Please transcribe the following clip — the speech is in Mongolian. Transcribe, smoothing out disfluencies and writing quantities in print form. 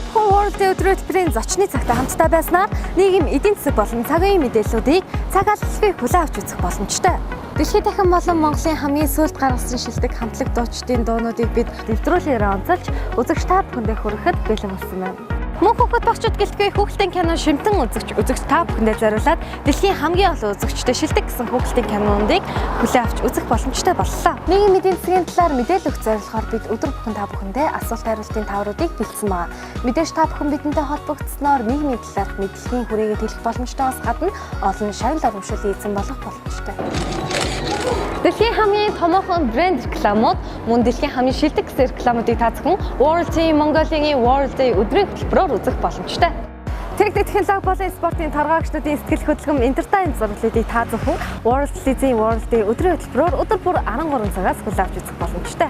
Та бүхэн World Day өдрийн хөтөлбөрийн зочны цагта хамтдаа байснаар нийгэм, эдийн засаг болон цаг үеийн мэдээллүүдийг цаг алдалгүй хүлээн авч үзэх боломжтой. Дэлхийд дахин болон Монголын хамгийн сүүлд гаргасан шилдэг хамтлаг дуучдын дуунуудыг бид нэвтрүүлгээр онцолж үзэгч та бүхэндээ хүрэхэд бэлэн болсон байна. Мөн хүүхэд багчууд гэлтгүй хүүхэлдэйн кино шимтэн үзэгч та бүхэндээ зориулаад дэлхийн хамгийн олон үзэгчтэй шилдэг гэсэн хүүхэлдэйн кинонуудыг хүлээн авч үзэх боломжтой боллоо. Нийгмийн эдийн засгийн талаар мэдээлэл өгөх зорилгоор бид өдөр бүхэн та бүхэндээ асуулт хариултын тавруудыг бэлдсэн байна. Мэдээж та бүхэн бидэнтэй холбогдсноор нийгмийн талаарх мэдлэгийн хүрээгээ тэлэх боломжтойгоос гадна олон шагнал урамшууллын эзэн болох боломжтой. Дэлхийн хамгийн томоохон брэнд рекламууд мөн дэлхийн хамгийн шилдэг гэсэн рекламуудыг та зөвхөн World TV Mongolia-гийн World Day өдрийн хөтөлбөрөөр үзэх боломжтой. Техник технологи болон спортын торгоогчдын сэтгэл хөдлөм entertainment зураглалыг та зөвхөн World TV-ийн World Day өдрийн хөтөлбөрөөр өдөр бүр 13 цагаас хүлээн авч үзэх боломжтой.